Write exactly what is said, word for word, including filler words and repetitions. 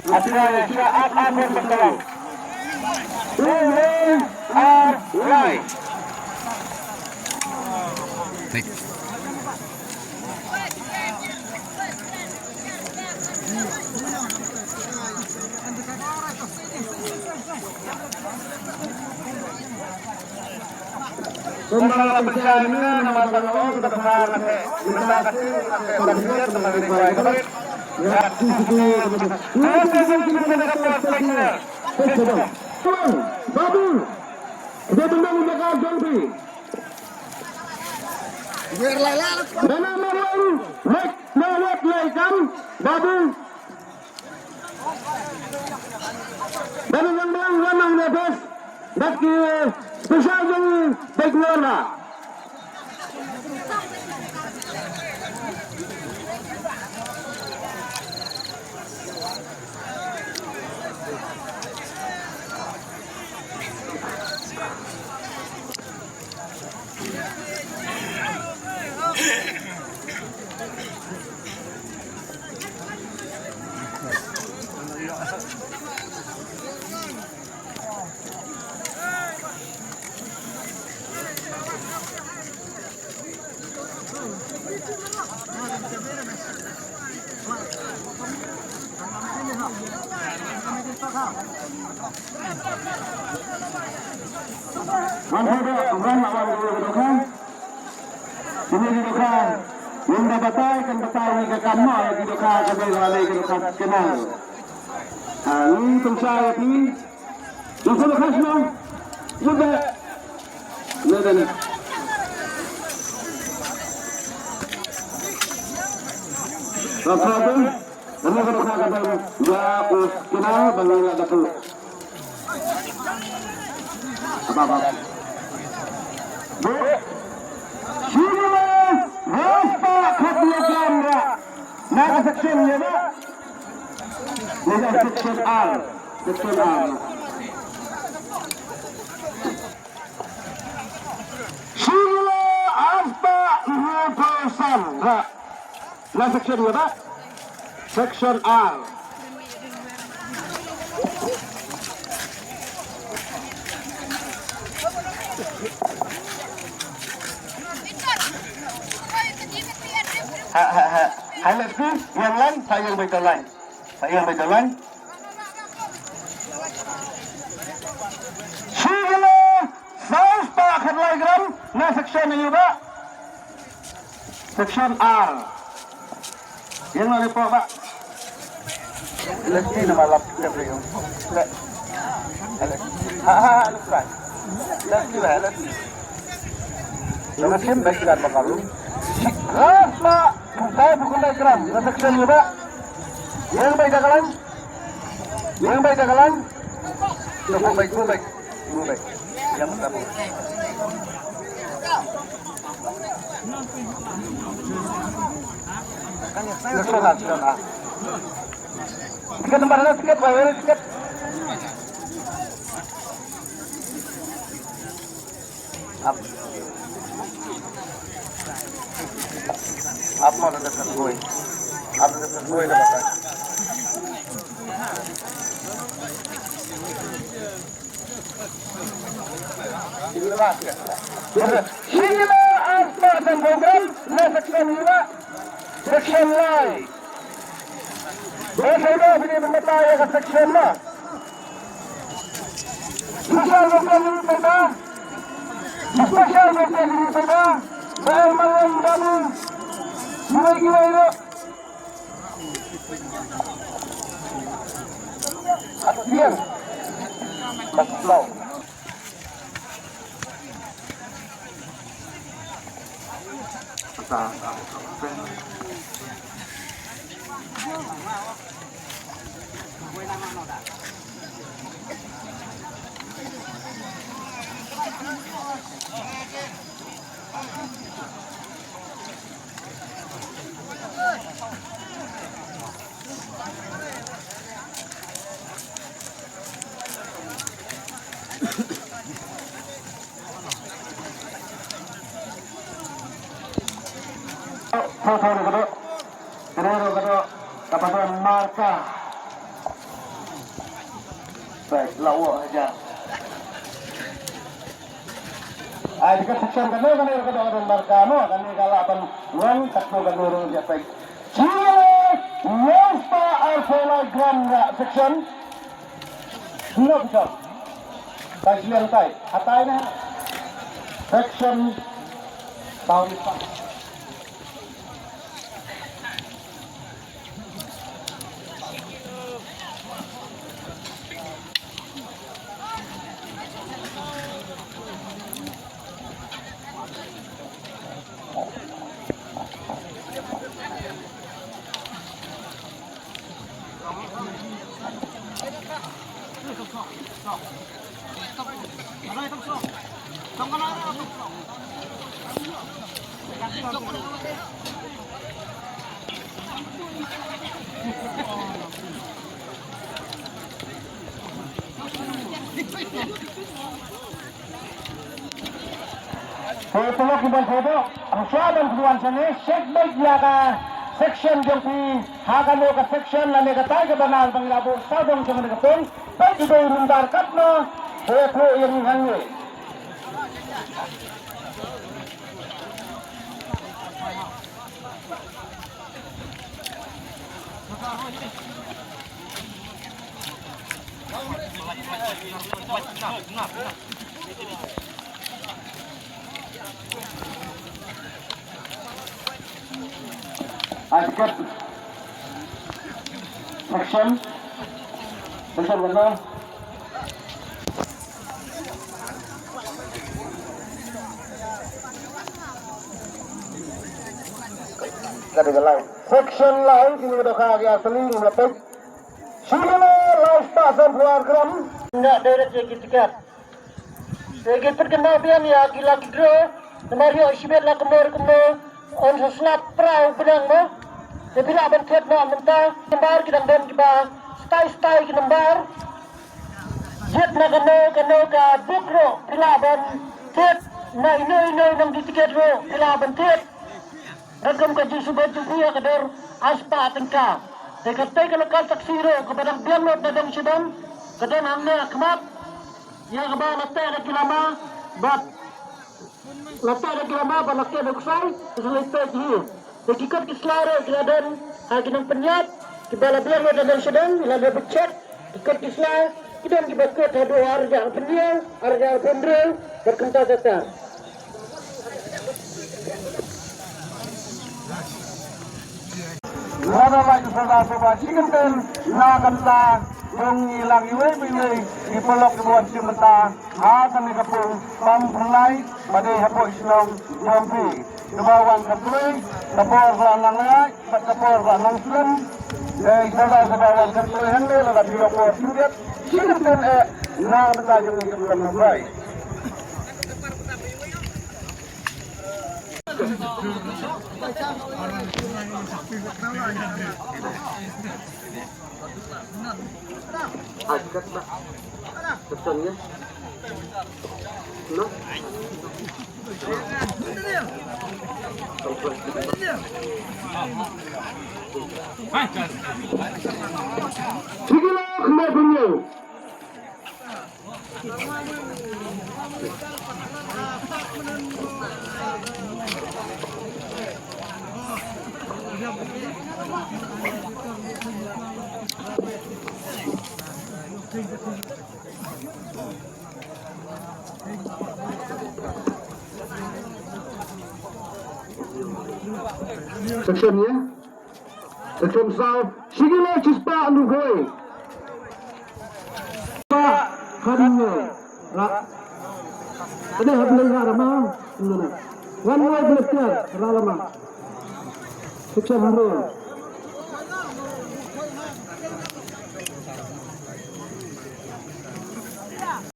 Ap ap ap ap. Uwei ar lai. Babu, dia bendong dekat Jongpi. Dana Marweng, lek, lek, lek, kan, Babu. Dana Marweng, Ramang Davis, bad ki special jong Big Wala. Wan photo, wan, wan, wan, wan, wan, wan. Kine ki dohkha, ynda batai kan batai ïa ka kam noh, ïa ki dohkha ka dei la lei ki dohkha kenal. Ah, ni pynshai ïa phi. Jong ka dohkha shnong. Lut da ne. Dohkha tu. Kane ka dohkha ka dang ïa u kenal ba ngi la dap. Aba, aba. Shi kilo, ar spah khat kilogram ra. Na ka section ïa ba. Ïa ka section R. Section R. Shi kilo ar spah hynñiewphew san ra. Na section ïa ba. Section R. Ha, ha, ha. Hai, let's go. Ïeng line, sa ïeng beit line. Sa ïeng beit line. Shi kilo saw spah khatlai gram na section ïa ba. Section R. Ïeng noh lei pok ba. Let's see nama lap kita beri. Let's see. Ha, ha, ha, let's try. Let's see, let's see. Nama sim best kan bakal lu. Ras, Pak. Saya bukan background. Kita section juga. Ïeng beit da ka line. Ïeng beit da ka line. Bukan baik, bukan baik. Bukan baik. Yang pertama. Silakan, silakan. Tiket nomor ada tiket, bayar tiket. Up. Up mo da ka koi. Up da ka koi da ka. Shi kilo ar spah sanphew gram na section ïa ba. Section lai. Ba sa ïa ba phi dei ban batai ïa ka section ma. Special welcome ïa phi ba. Special welcome ïa phi ba. Ba el ma wan ba ni. Kiwei kiwei ruh. Atu tiang. Bas slow. Photo ruh ka dei. Kane ruh ka dei. Kaba don marka. Bai, la wok hajar. Ai, dekat section kane, kane, kane, kane, marka, no, kane, ka la ban wan, kat, no, kane, rong, ja, pai. Chile, Losta, Arfola, Gram, ra, section. No, section. Tai, chile, tai. Atai, na. Section. Tau, ni, pa. Te paralok kiba sngewbha, haba phi wan shane, check beit ïa ka section jong phi, ha kano ka section lane katai ka banal ba ngi la buh sawdong jong kane ka pung, beit ïa u number katno, te phi ïeng hangne. Ai, tiket. Section. Section berapa? Ka dei ka lai. Section lai, kine ki dohkha ki ar tylli, ngim la peit. Shibun lai spah sanphew ar gram. Nga dei da ki tiket. Te ki pynkyndit biang ïa ki lucky draw. Namar ïoh shibit la kumno kumno. Yn sa slap pra u bneng mo. Te phi lah ban thied noh mynta. Nambar ki dang don kiba stai stai ki nambar. Jied na kano kano ka buk ruh phi lah ban thied. Na ino ino nong dih tiket ruh phi lah ban thied. Rukom ka jingsuba jingpia ka dor ar spah tyngka. Te katei ka local taxi ruh kaba dang biang lut na dong shadong ka don hangne ha khmat. Ïa kaba la teh da ki lama bad la teh da ki lama bad la teh da u ksai, ka sa leit teh hi. Te ki kot ki sla ruh ki la don ha ki nongpynïaid kiba la biang lut na dong shadong, la dep check. Ki kot ki sla ki don kiba kut haduh arhajar arphew hynñiew, arhajar arphew hynriew bad kumta kata. Lada lai ka Sordar Sabha shi kyntien na ka bynta jong ngi lang iwei pa iwei ki paralok kiba wan shim bynta ha kane ka pung Pampyrlai ba dei hapoh shnong Jompi. Kaba wan ka kloi ka por ba nang lai bad ka por ba nang slem. Dei Sordar Sabha wan ka kloi hangne lada phi ïoh por shu biang shi kyntien eh na ka bynta jong ngi ka Pampyrlai. Sige lah, kena bunyi. Section ya. Section saw, shi kilo shispah hynñiew. Spah hynñiew. Ra. Ade hap lei ra rama. Wan wai belajar ra rama. Section haro.